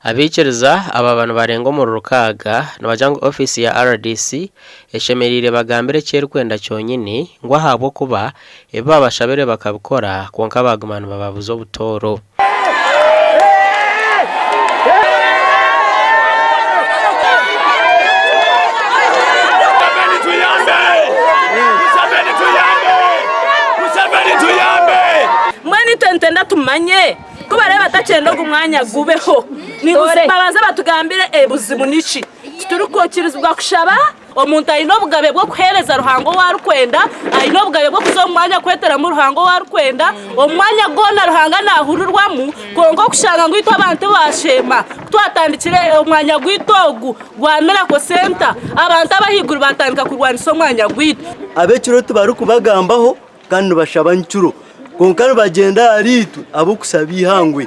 Abaikiriza ababa nibarenga omuri rukaaga nibagira ngu ofiisi ya rdc eshemereire ebagambire eki erikwenda kyonyini ngu ahabw'okuba ebi babashabire bakabikora kwonka baaguma nibababuza obutooro. Mbwenu itwe nitwenda tumanye ku baraabe batakyenda ogu mwanya gubeho, babanze batugambire ebuzibu niki. Titurikwikirizibwa kushaba, omuntu aine obugabe bw'okuheereza Ruhanga ou arikwenda, aine obugabe bw'okuza omu mwanya kweteramu Ruhanga ou arikwenda, omu mwanya gwona Ruhanga naahurirwamu, kwonka okushanga ngu itwe abantu baasheema ku twatandikire omwanya gwaitu ogu gwa Miracle Centre, abantu ab'ahaiguru baatandika kurwanisa omwanya gwaitu. Ab'ekiro tibarikubagambaho kandi nibashaba ncuro, kwonka nibagyenda ahariitwe ab'okushaba eihangwe.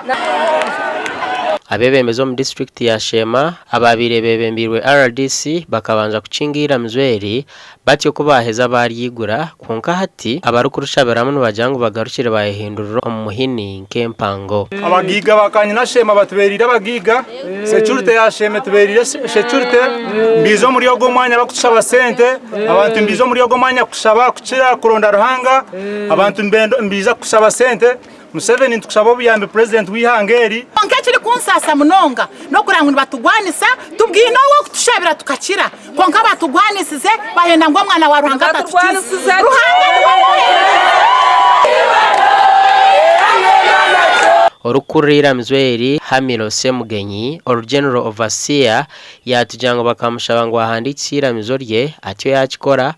Abeebembezi omu disiturikiti ya Sheema abaabaire beebembeirwe rdc bakabanza kukinga eiramizo eri batyo ku baaheza baaryigura kwonka hati abarikurushabiramu nibagira ngu bagarukire baayehindurira omu muhini nk'empango. Abagaiga ba Kanyina Sheema batubereire abagaiga, security ya Sheema etubereire security, mbiija omuri ogu omwanya bakutushaba sente, Abantu nibaija omuri ogwo mwanya kushaba kukira kuronda Ruhanga. Abantu nibaija kushaba sente. Museveni nitukushaba obuyambi purezidenti w'eihanga eri. Kwonka ekirikunsaasa munonga n'okureba ngu nibatugwanisa, tubwine ow'okutushabira tukakira, kwonka batugwanisize bahenda ngu omwana wa Ruhanga atatukiza. Ruhanga niwe omuheereza. Orikukurira eiramizo eri, Hamilo Ssemugenyi, oru General Overseer, Yaatugira ngu bakamushaba ngu ahandiikise eiramizo rye, atyo yaakikora.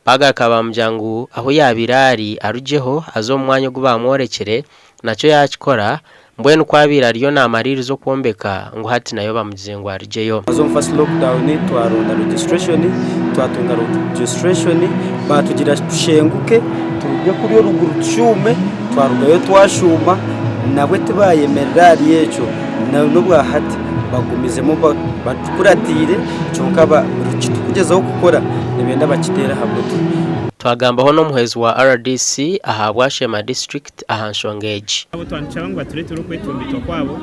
Baagaruka baamugira ngu ahu yaabaire ari arugyeho aze omu mwanya ogu baamworekire, nakyo yaakikora. Mbwenu ku abaire ariyo naamariiriza okwombeka, ngu hati nayo bamugize ngu arugyeyo. Twaza omu first lockdown twaronda registration, twatunga registration baatugira tushenguke turuge kuriya oruguru tushuume, twarugayo twashuuma nabwe tibayemerera ahari ekyo n'obwahati. Bagumizemu batukuratiire kyonka buri kiturikugyezaho kukora nibenda bakiteere aha mutwe. Twagambaho n'omuhwezi wa rdc aha Bwashema district aha nshonga egi. Abo twaba ngu batureetere okwetomboitwa kwabo,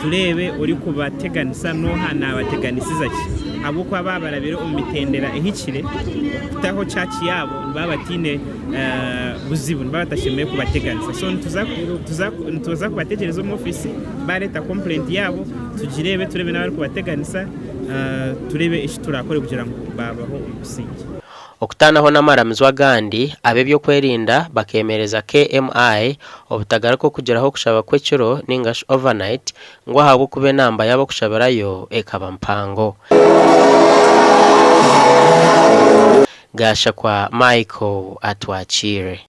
tureebe orikubateganisa n'oha naabateganisiza ki. Ahabw'okuba baaba barabire omu mitendera ehikire okutaho church yaabo nibaba bataine buzibu, nibaba batashemereire kubateganisa. So nituza kubategyereza omu ofiisi. Baareeta complaint yaabo tugireebe tureebe n'abarikubateganisa tureebe eki turakore kugira ngu baabaho omu busingye. Okutaanaho n'amaramizo agandi, ab'eby'okwerinda bakeemereza KMI obutagaruka okugiraho okushaba kw'ekiro ninga shi overnight ngu ahabw'okuba enamba y'abakushabirayo ekaba mpango. Gashakwa Michael Atwakiire.